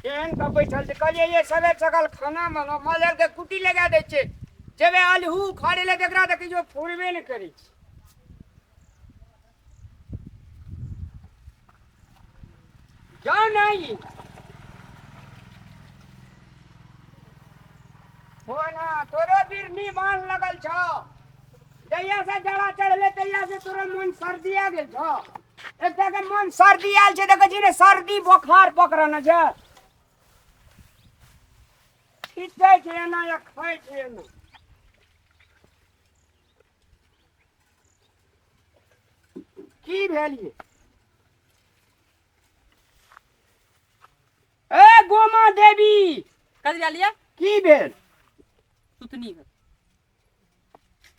केहन कऽ बैठल छै। कहलियै ये सबेर सकाल खाना बनाउ, माल के कुट्टी लगा दै छै, जेबै अल्हू उखाड़े लए, एकरा देखै छियै फुरबे नहि करै छै। जाउ नहि हो ना, तोरो बिरनी बान्ह लगल छौ। जहिया से जड़ा चढ़ले तहिया से तोरो मन सर्दिया गेल छौ। एकटा के मन सर्दी आयल छै, देखै छी ने सर्दी बोखार पकड़ने छै, खींचै छै एना या खाइ छै एना। की भेल ये? ए गोमा देवी, कथी भेल ये? की भेल? सुतनी भेल।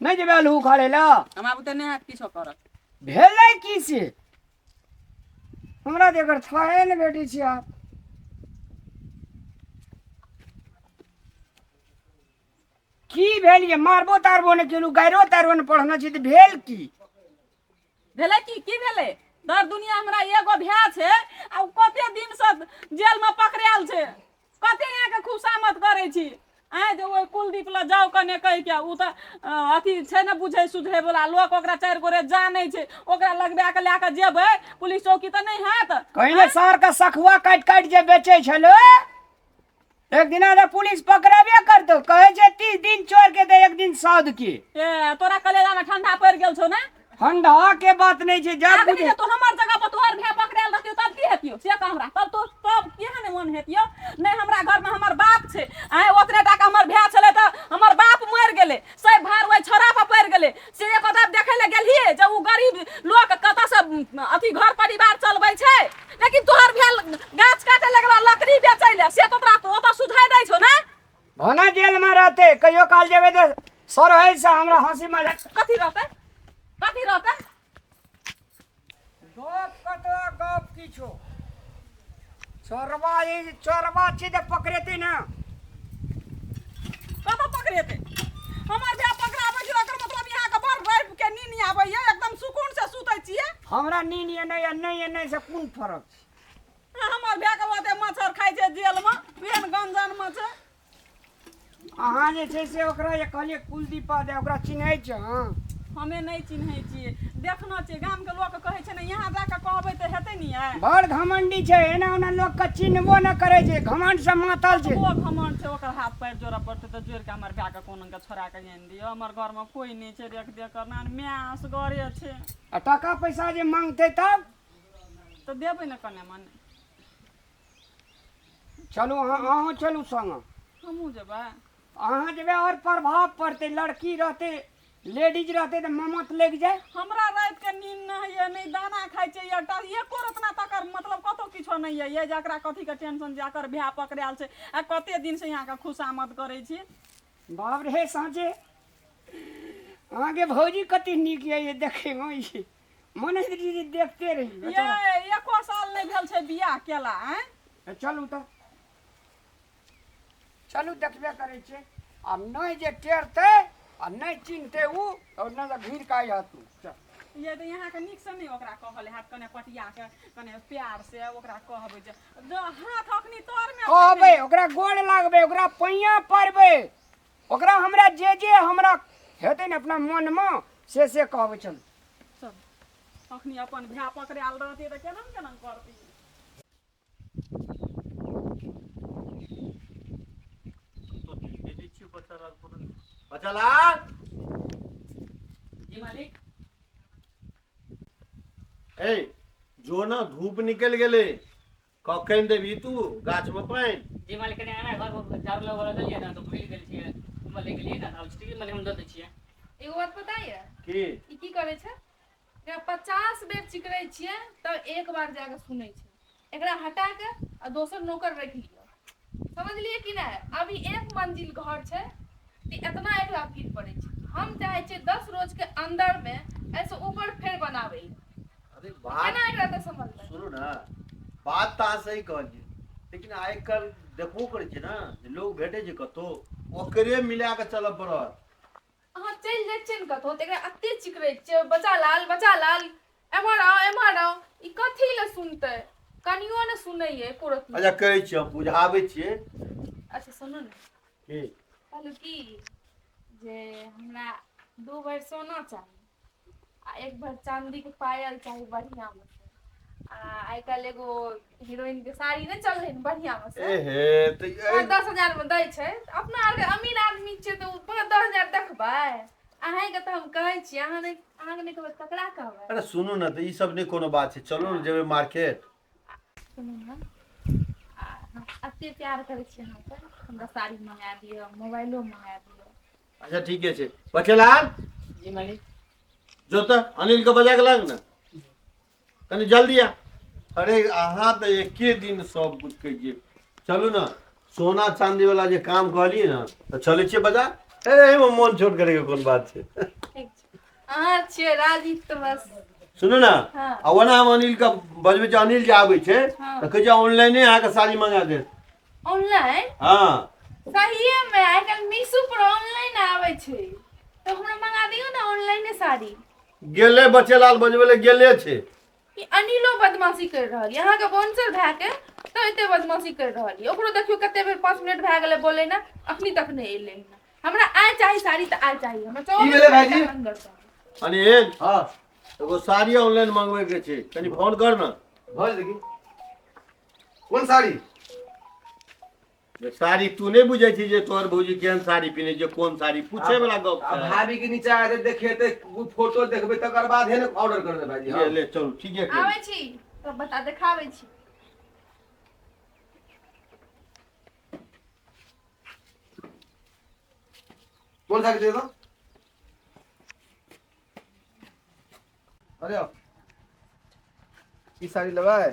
नहि जेबै अल्हू उखाड़े लए? हमरा बुते नहि हैत किछो करत। भेलै की से हमरा तऽ एकर थाहे नहि भेटै छै आब। की भेल ये? मारबो तारबो नहि केलहुँ, गाइरो तारबो नहि पढ़ने छी, तऽ भेल की? भेलै की? की भेलै? दर दुनिया हमरा एगो भाय छै आ ओ कते दिनसँ जेलमे पकड़ायल छै। कते अहाँके खुशामद करै छी आँय जे ओहि कुलदीप लग जाउ कने कहि के, ओ तऽ अथी छै ने बुझै सुझै वला लोक, ओकरा चारि गोरे जानै छै, ओकरा लगबा के लए कऽ जेबै पुलिस चौकी तऽ नहि हैत? कहिने सार के सखुआ काटि काटि जे बेचै छलै, एक दिना तऽ पुलिस पकड़ेबे करतौ। कहै छै 30 दिन चोर के तऽ एक दिन सौद के। ए तोरा कलेजा में ठंडा पड़ि गेल छौ ने? ठंडा के बात नहीं छै, जब आदमी जे तू हमर जगह पर तोहर भाय पकड़ायल रहतियो तब की हेतियो से कह हमरा। तब तो तब केहन मन हेतियो? नहि हमरा घर में हमर बाप छै, आय ओतने टा के हमर भाय छलै तऽ हमर बाप मरि गेलै, सब भार ओहि छोड़ा पर पड़ि गेलै। से एक आध देखै लए गेलियै जे ओ गरीब लोक कतऽसँ अथी घर परिवार चलबै छै, लेकिन तोहर भेल गाछ काटे लगला लकड़ी बेचै लए, से तऽ तोरा ओतऽ सुझाइ दै छौ ने? भने जेल में रहते, कहियो काल जेबै तऽ सर से हमरा हंसी मजाक। कथी रहतै? कथी रहतै? गप कतऽ गप किछो। चोरबा ई चोरबा छी तऽ पकड़ेतै ना। कतऽ पकड़ेतै? हमर भाय पकड़ाबै छै ओकर मतलब यहाँ के बड़ राति के नींद आबैया, एकदम सुकून से सुतै छियै। हमरा नींद एनै आ नहि एनै से कोन फरक छै? हमर भाय के ओते मच्छर खाइ छै जेल में, केहन गंजन में छै। अहाँ जे छै से ओकरा जे कहलियै कुलदीपा दे, ओकरा चिन्है छै? हँ, हमे नहि चिन्है छियै, देखना छियै। गामके लोक कहै छै ने, यहाँ जाके कहबै तऽ हेतै ने? यार बड़ घमंडी छै, एना ओना लोकके चिन्हबो नहि करै छै, घमंड से मातल छै। ओ घमंड छै, ओकर हाथ पैर जोड़ऽ पड़तै तऽ जोड़ि कऽ हमर भायके कोनो के छोड़ा कऽ आनि दियौ। हमर घरमे कोइ नहि छै रेख देख करना, माय असगरे छै। आ टाका पैसा जे मांगतै तब? तऽ देबै ने कने मने। चलू अहाँ, अहूँ चलू संग। हमहूँ जेबै। अहाँ जेबै आओर प्रभाव पड़तै, लड़की रहतै, लेडीज रहतै तऽ ममत लागि जाय। हमरा रातिके नींद नहि होइए, नहि दाना खाइ छै एकटा एको रतना, तकर मतलब कतहु किछो नहि यऽ। ये जकरा कथीके टेंशन, जकर भाय पकड़ायल छै आ कते दिनसँ यहाँके खुशामद करै छी। बाप रे, साँचे अहाँके भौजी कते नीक यऽ, ये देखैमे ई मन होइत रहै जे देखते रही। ये एको साल नहि भेल छै बियाह केला। आँय चलू तऽ चलू, देखबे करै छियै। आब नहि जे टेरतै आ नहि चिन्हतै ओ, तऽ नहि तऽ घुरि कऽ अइहऽ तू। चल ये तऽ यहाँके नीकसँ नहि ओकरा कहल हैत, कने पटिया के कने प्यार से ओकरा कहबै जे जो हाथ अखनी तरमे छै। कहबै, ओकरा गोड़ लागबै, ओकरा पैया पड़बै, ओकरा हमरा जे जे हमरा हेतै ने अपना मनमे से से कहबै। चलू चल, अखनी अपन भाय पकड़ायल रहतै तऽ केना केना करतै? बच्चा लाल। जी मालिक। ए जो ना, धूप निकल गेलै, कखन देबही तू गाछ में पानि? जी मालिक, कनि आना घर पर झाड़ू लगल देलियै ने तऽ भूलि गेल छियै, ले गेलियै ने, आब ठीक मालिक, हम दऽ दै छियै। एगो बात पता ये? की? ई की करै छै? एकरा 50 बेर चिकरै छियै तब एक बार जाके सुनै छै। एकरा हटा के आ दोसर नौकर रखि लिअ, समझलियै कि नहि? अभी एक मंजिल घर छै तऽ एतना एकरा भीड़ पड़ै छै। हम चाहै छियै 10 रोज के अंदर मे एहिसँ ऊपर फेर बनाबै लए। अरे बात केना एकरा तऽ सम्हलतै? सुनू ने, बात तऽ अहाँ सही कहलियै, लेकिन आइ काल्हि देखबो करै छियै ने जे लोक भेटै छै कतहु, ओकरे मिला कऽ चलऽ पड़त। अहाँ चलि जाइ छियै ने कतहु तऽ एकरा एते चिकरै छियै, बचा लाल, बचा लाल, एम्हर आउ, एम्हर आउ। ई कथी लए सुनतै? कनियो ने सुनैये एको रत्ती। अच्छा कहै छियै हम बुझाबै छियै। अच्छा सुनू ने। की? कहलहुँ की जे हमरा 2 भरि सोना चाही आ 1 भरि चाँदीके पायल चाही बढ़िआँमे से। आ आइ काल्हि एगो हीरोइन के साड़ी नहि चललै हन बढ़िआँमे से। एहे तऽ 5-10 हजार मे दै छै। तऽ अपना आरके अमीर आदमी छियै तऽ ओ 5-10 हजार देखबै? अहाँके तऽ हम कहै छी, अहाँ नहि, अहाँके नहि कहबै ककरा कहबै? अरे सुनू ने, तऽ ई सब नहि कोनो बात छै, चलू ने जेबै मार्केट। सुनू ने, आ हम एते प्यार करै छी अहाँके, हमरा साड़ी मंगा दिअ, मोबाइलो मंगा दिअ। अच्छा ठीके छै। बचेलाल। जी मालिक। जो तऽ अनिल के बजा के लाग ने, कनि जल्दी आ। अरे अहाँ तऽ एके दिन सब कुछ कहै छियै। चलू ने, सोना चांदी वाला जे काम कहलियै ने, तऽ चलै छियै बाजार। अरे एहिमे मोन छोट करैके कोन बात छै? ठीक छै, अहाँ छियै राजी तऽ बस। सुनू ने। हँ। आ ओना हम अनिल के बजबै छियै, अनिल जे आबै छै तऽ कहै छै ऑनलाइने अहाँके साड़ी मंगा देत। ऑनलाइन? हँ। सहिए मे आइ काल्हि मीशो पर ऑनलाइन आबै छै, तऽ हमरा मंगा दियौ ने ऑनलाइने साड़ी। गेलै, बचेलाल बजबै लए गेले छै। ई अनिलो बदमाशी कर रहल यऽ अहाँके बोनसर भए के तऽ एते बदमाशी कर रहल यऽ। ओकरो देखियौ, कते बेर 5 मिनट भए गेलै बोले ने, अखनी तक नहि एलै हन। हमरा आइ चाही साड़ी तऽ आइ चाही हमरा। की भेलै भाईजी? 24 घंटा अंदर चाही। अनिल। हाँ। एगो साड़ी ऑनलाइन मंगबै के छै, कनि फोन कर ने। भऽ जेतै की? कोन साड़ी? जे साड़ी तू नहि बुझै छी जे तोहर भौजी केहन साड़ी पिन्है छै, कोन साड़ी, पूछे वाला गप आ छै। भाभी के नीचा आके देखेतै, उ फोटो देखबै तकर बाद हे ने ऑर्डर करबै भाईजी। ले हाँ। ले चलू, ठीके कहै। आबै छी तब बता देखाबै छी। कोन साड़ी दे दो? अरे आओ। ई साड़ी लेबै?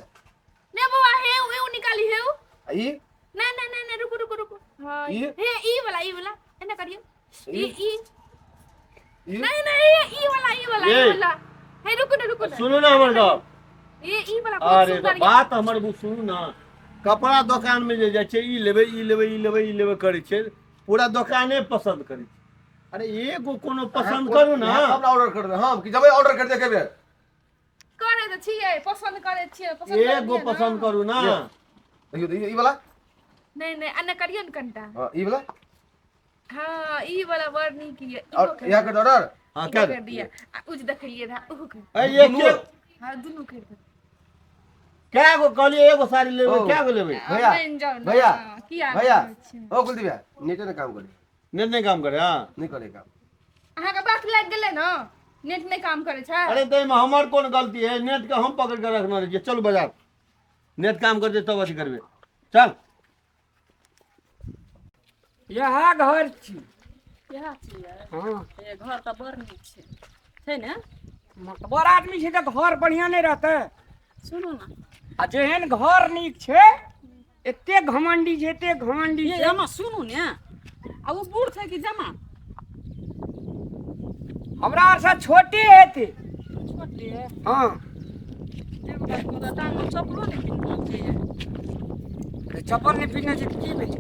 ने बौआ, हे उ निकाली, हे उ। आ ई? नहीं नहीं नहीं नहीं, रुको रुको रुको। हाँ। ई? हे ई वाला, ई वाला एना करियो। ई? ई? ई। ई? नहीं नहीं, ई वाला, ई वाला, ई ये। वाला। हे रुको ना, रुको ना। सुनू ने हमर गप। ये ई वाला बहुत अरे सुंदर ये। बात हमर सुनू ने, कपड़ा दोकान में जे जाइ छै, ई लेबै, ई लेबै, ई लेबै, ई लेबै करै छै, पूरा दोकाने पसन्द करै छै। अरे एगो कोनो पसन्द करू ने। सब ऑर्डर कर दे हम कि जबै ऑर्डर कर दे के बेर। करे तऽ छियै, पसन्द करे छियै, पसन्द कर एगो दिअ ने। पसन्द करू ने। ये। देखियौ तऽ ई वाला। नहीं नहीं, एना करियो ने कनिटा। हाँ, ई वाला। हाँ, ई वाला बड़ नीक ये। और इहो कर। यहाँ कर ऑर्डर। हाँ। इहो कर। कर दिया आ उ जे देखलियै रहा, ओहो कर। ए, ये दुनू? के हाँ, दुनू कर दे। कै गो कहलियै एगो साड़ी लेबै? ओ। कै गो लेबै? भैया, बनि जाउ ने। भैया, किया भैया। कहै छियै? ओ कुलदीप भैया, नेटे ने काम करे। नेट नहि काम करे? हाँ। नहीं करे काम। अहाँके बात लागि गेलै ने, नेट नहि काम करै छै। अरे ताहिमे हमर कोन गलती है? नेट के हम पकड़ के रखने रहियै। चलू बाजार, नेट काम करतै तब अथी करबै, चल। इएह घर छी। इएह छियै? हँ। ए, घर तऽ बड़ नीक छै, छै ने? बड़ आदमी छै तऽ घर बढ़िआँ नहि रहतै? सुनू ने। आ जेहन घर नीक छै, एते घमंडी छै, एते घमंडी ये छै। एना सुनू ने, आ ओ बूढ़ छै कि जमा? हमरा आरसँ छोटे हेतै। छोटे? हँ। एगो बात कहू तऽ, टांगमे चप्पलो नहि पिन्हने छै। तऽ चप्पल नहि पिन्हने छै तऽ की भेलै?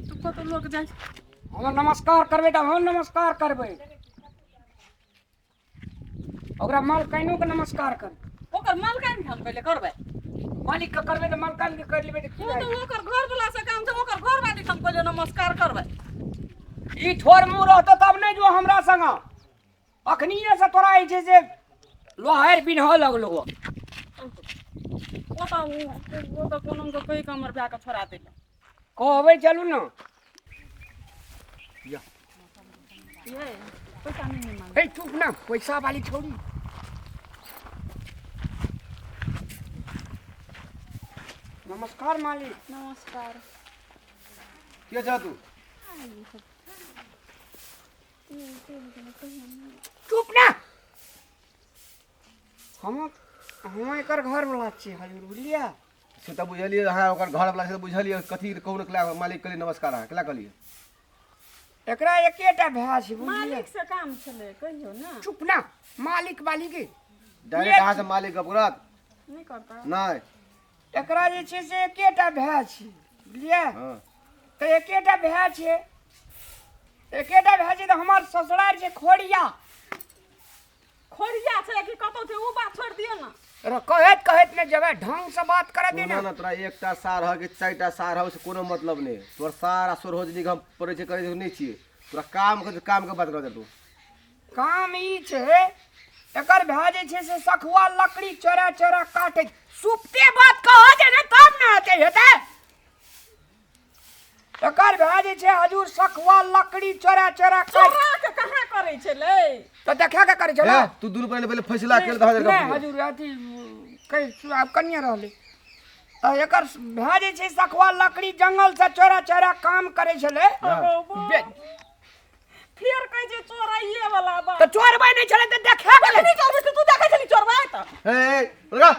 तऽ कतौ लोक जाइ छै। हम नमस्कार करबै तऽ हम नमस्कार करबै, ओकरा मालकाइनो के नमस्कार करबै। ओकर मालकाइन हम पहिले करबै। मालिक के करबै तऽ मालकाइन के करि लेबै तऽ की ओ भए तऽ ओकर घर वाला से काम छै, ओकर घर वाली हम पहिले नमस्कार करबै। गेलै? ई ठोर मुँह रहतो तब नहि जो हमरा संग। अखनिये से तोरा जे छै से लोहार बिन्हऽ लगलो। ओ तऽ कोनो के कहि कऽ हमर भाय के छोड़ा देलक। कहबै, चलू ने। ये पैसा नहीं मांगे। हे चुप ना, पैसा वाली छोड़ी। नमस्कार मालिक। नमस्कार। के छह तू? चुप ना। हम एकर घर वाला छियै हजूर, बुझलियै? से तऽ बुझलियै, अहाँ ओकर घर वाला से बुझलियै। कथी कहू ने, केला मालिक कहलियै नमस्कार, अहाँ केला कहलियै? एकरा एकेटा भाय छै, बुझलियै? मालिक से काम छलै, कहियौ ने। चुप ना, मालिक वाली के डायरेक्ट अहाँ से मालिक गप करत? नहि करता? नहि। एकरा जे छै से एकेटा भाय छै, बुझलियै? हँ। तऽ एकेटा भाय छै, एकेटा भाय छै तऽ हमर ससुरार छै खोड़िया। खोरिया छै कि कतौ छै, ओ बात छोड़ि दियौ ने। तोरा कहैत कहैत ने जेबै ढंग से बात करऽ दे सुना ने ना तोरा एकटा सार ह कि चारिटा सार ह से कोनो मतलब नहि तोहर सार आ सोरहोजनी के हम पड़ै छै करै छै नहि छियै तोरा काम के काम के बात कर दे तू काम ई छै एकर भए जे छै से सखुआ लकड़ी चोरा चोरा काटे सुपते बात कह जे ने तब ने हेतै हेतै एकर भए जे छै हजूर सखुआ लकड़ी चोरा चोरा काट चोरा के कहाँ करै छलै तऽ देखा के करै छलै ए तू दुनू पहिले पहिले फैसला कर दे हजार नहि हजूर अथी कहि आब कनिए रहलै तऽ एकर भए जे छै सखुआ लकड़ी जंगल से चोरा चोरा काम करै छलै फेर कहै छै चोराइए वाला बात तऽ चोरबै नहि छलै तऽ देखा गेलै कखनी चोरबै तू देखै छली चोरबै तऽ ए ए लगा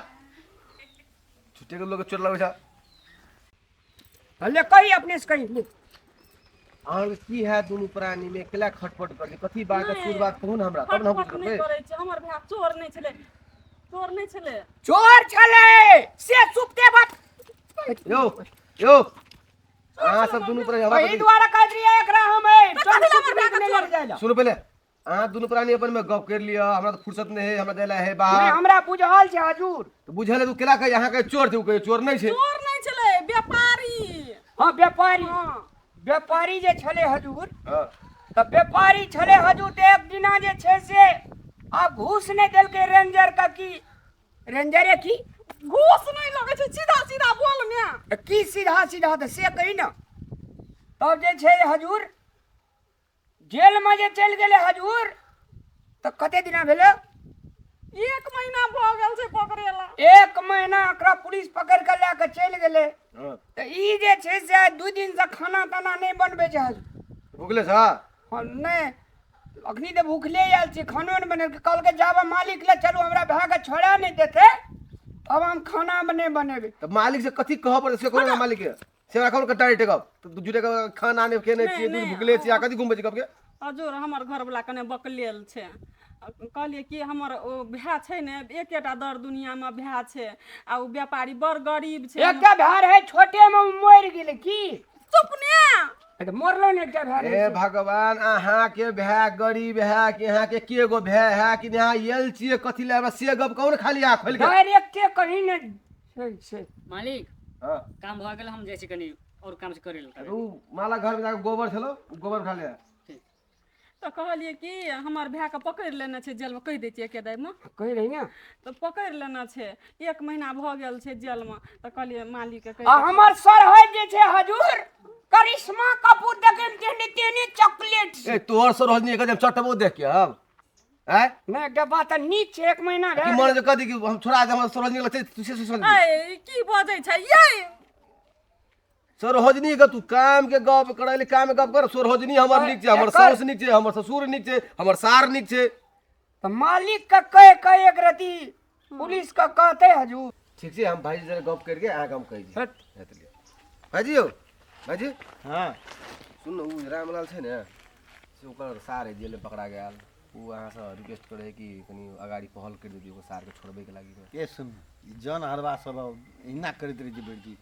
छुट्टे के लोग चोर लगै छै ले कही अपने से कही ले अहाँके की है दुनू प्राणी में केला खटपट कर कथी बात है शुद्ध बात कहू ने हमरा तब ने हम खटपट नहि बुझबै करै छै हमर भाय चोर नहि छलै चोर नहि छलै चोर छलै से सुपते बात यौ यौ अहाँ सब दुनू प्राणी हमरा एहि कथी- दुआरे कहैत रहियै एकरा हम ए, तऽ कथी लए हमर चोर भायके नहि चोर? लऽ जाय लए। सुनू पहिले अहाँ दुनू प्राणी अपन में गप कर लिअ हमरा तऽ फुर्सत नहि है हमरा जाय ला है नहि बाहर हमरा बुझल छै हजूर तऽ बुझल है तू केला कहै अहाँ के चोर छै उ कहै चोर नहि छै चोर नहि छलै व्यापारी हँ व्यापारी हँ व्यापारी जे छलै हजूर हँ तऽ व्यापारी छलै हजूर तऽ एक दिना जे छै से आब घूस नहि देलकै रेंजर के की रेंजरे की घूस नहि लगै छै सीधा सीधा बोल ने तऽ की सीधा सीधा तऽ से कही ने तब जे छै हजूर जेलमे जे चलि गेलै हजूर तऽ कते दिना भेलै एक महीना भऽ गेल छै पकड़ेला एक महीना एकरा पुलिस पकड़ि कऽ लए कऽ चलि गेलै हँ तऽ ई जे छै से आइ 2 दिनसँ खाना ताना नहि बनबै छै हजूर भुखले छ हँ नहि अखनी तऽ भूखले आयल छी खानो नहि बनेलकै कहलकै जाबे मालिक लए चलू हमरा भायके छोड़ा नहि देतै तब हम खाना नहि बनेबै तऽ मालिक से कथी कहऽ पड़तै से कहू ने मालिक के से हमरा कहू कटारी टेकब तऽ जुटे के खाना नहि खेने छियै दूध भुखले छियै आ कथी घुमबै छी गप के हजूर हमर घरवला कने बकलेल छै कहलियै कि हमर ओ भाय छै ने एकेटा दर दुनियामे भाय छै आ ओ व्यापारी बड़ गरीब छै एकटा भाय रहै छोटेमे ओ मरि गेलै की चुप ने तऽ मरलो ने एकटा भाय रहै हे भगवान अहाँ के भाय गरीब है कि अहाँ के के गो भाय है कि अहाँ आयल छियै कथी लए हमरा से गप कहू ने खाली अहाँ खोलि के डायरेक्टे कही ने छै से मालिक हँ काम भऽ गेल हम जाइ छी कनि आओर काम से करै लए उ माला घर में जाके गोबर छलो उ गोबर उठा ले ठीक तऽ कहलियै कि हमर भायके पकड़ि लेने छै जेलमे कहि दै छियै एके दाइमे कहि रही ने तऽ पकड़ि लेने छै एक महीना भऽ गेल छै जेलमे तऽ कहलियै मालिकके कहि आ हमर सरहद जे छै हजूर करिश्मा कपूर देखे मे तेहने तेहने चॉकलेट ए तोहर सर हजनी के चटबो देख के हम आँय नहि एकटा बात तऽ नीक छै एक महीना कि भए मन जे कह दी कि हम छोड़ा दे हमर सरोजनी लगतै तू से सोच ऐ की बजै छै यै सरोजनी के तू काम के गप करै ले काम के गप कर सरोजनी हमर नीक छै हमर एकर- साउस नीक छै हमर ससुर नीक छै हमर सार नीक छै तऽ मालिक के कह कह एक रति पुलिस के कहते हजूर ठीक छै हम भाईजी जरा गप करके अहाँके हम कहै छी हट। हेतलियै भाईजी यौ भाईजी हँ सुन न उ रामलाल छै ने से ओकर सार है जेलमे पकड़ा गेल ओ अहाँसँ रिक्वेस्ट करै है कि कनि अगाडि पहल करि दियौ ओकर सारके छोड़बैके लागि ए सुन ई जन हरबा सब एहिना करैत रहै छै भरि दिन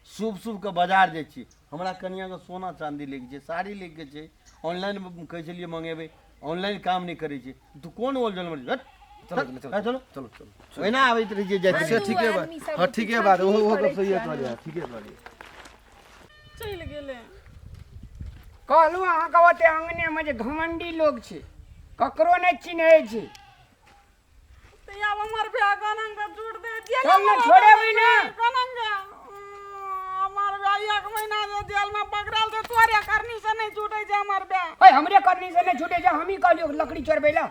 शुभ शुभके बाजार जाइ छी हमरा कनिआँके सोना चाँदी लैके छै साड़ी लैके छै ऑनलाइन कहै छलियै मङ्गेबै ऑनलाइन काम नहि करै छै तू कोन ओल जल मर चलो चलो चलो चलो चलो ओहिना आबैत रहै छै जाइत से रहै छै। ठीके बात आदमी सब हँ ठीके बात ओहो ओहो गप करै सही छियै कहलियै ठीके कहलियै चलि गेलै कहलहुँ अहाँके ओते अङ्गनेमे जे घमण्डी लोक छै ककरो नहि चिन्है छै तऽ आब हमर भाय गनंग जुट दे जेल चल ने, छोड़ेबै ने। गनंग हमर भाय एक महीना जे जेल में पकड़ल छै तोरे करनी से नहीं छूटे छै हमर भाय ओए हमरे करनी से नहि छूटे छै हमही कहलियौ लकड़ी चोरबै लए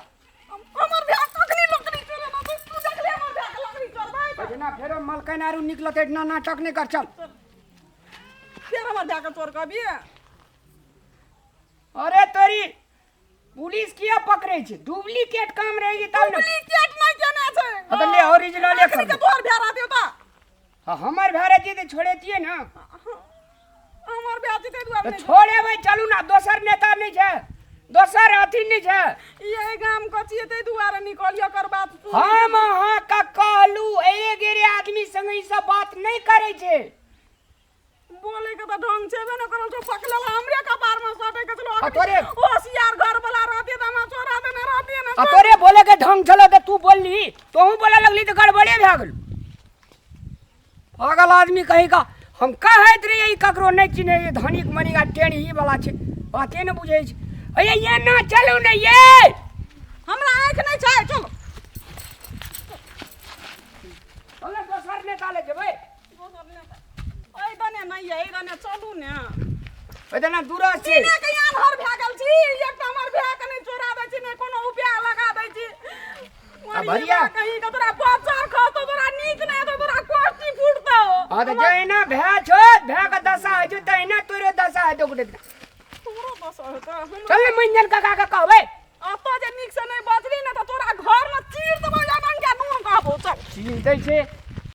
हमर भाय कखनी लकड़ी चोरेना छै तू देखले हमर भाय के लकड़ी चोरबै जेना फेरो मलकैन आरू निकलत एतना नाटक नहि कर चल फेर हमर भाय के चोर कहबियै अरे तोरी पुलिस किया पकड़ै छै डुप्लीकेट काम रहै छै तब ने डुप्लीकेट नहि केने छै हाँ तऽ ले ओरिजिनले अखनी कर के तोहर भाय रहतै तऽ हाँ, हमर भाय रहतियै तऽ छोड़ेतियै ने हमर भाय छै ताहि दुआरे तऽ नहि छोड़ेबै चलू ने दोसर नेता नहि छै दोसर अथी नहि छै ई एहि गाम के छियै ताहि दुआरे निकलियो कर बात सुन हम अहाँके कहलू एरे गेरे आदमी संग ई सब बात नहि करै छै बोले के तऽ ढंग छेबे ने करल छौ, पकड़ल हमरे कपार में सटे के छलो। आ तोरे- होशियार घर वाला रहती तऽ हमरा चोरा देने रहती ने। आ तोरे बोले के ढंग छलो तऽ तू बोलली, तोहू बोले लगली तऽ गड़बड़े भए गेल। पागल आदमी कही का। हम कहैत रहियै ई ककरो नहि चिन्है छै, धनिक मनिक आ टेढ़ी वाला छै, बाते नहि बुझै छै। अये ये ना चलू ने ये। हमरा आँखि नहि छै, चलो। चल, दोसर नेता ले जेबै। एहि दने नहि ये, एहि दने चलू ने। ओहि दिना दूर छै। सीने के आन्हर भए गेल छी। एकटा हमर भाय के नहि चोरा दै छी, नहि कोनो उपाय लगा दै छी। आ भरिया। कहीं के तोरा बच्चा खसतो, तोरा नीक नहि हेतौ, तोरा कोष्टी फूटतौ। हँ तऽ जहिना भाय छौ, भाय के दशा होइ छौ तहिना तोरो दशा हेतौ गोटे दिना। तोरो दशा हेतौ। चल ने, मंजन काका के कहबै। अतऽ जे नीक से नहि बजली ने तऽ तोरा घर में चीर देबौ, या के नून कहबौ। चल। चीज दै छै।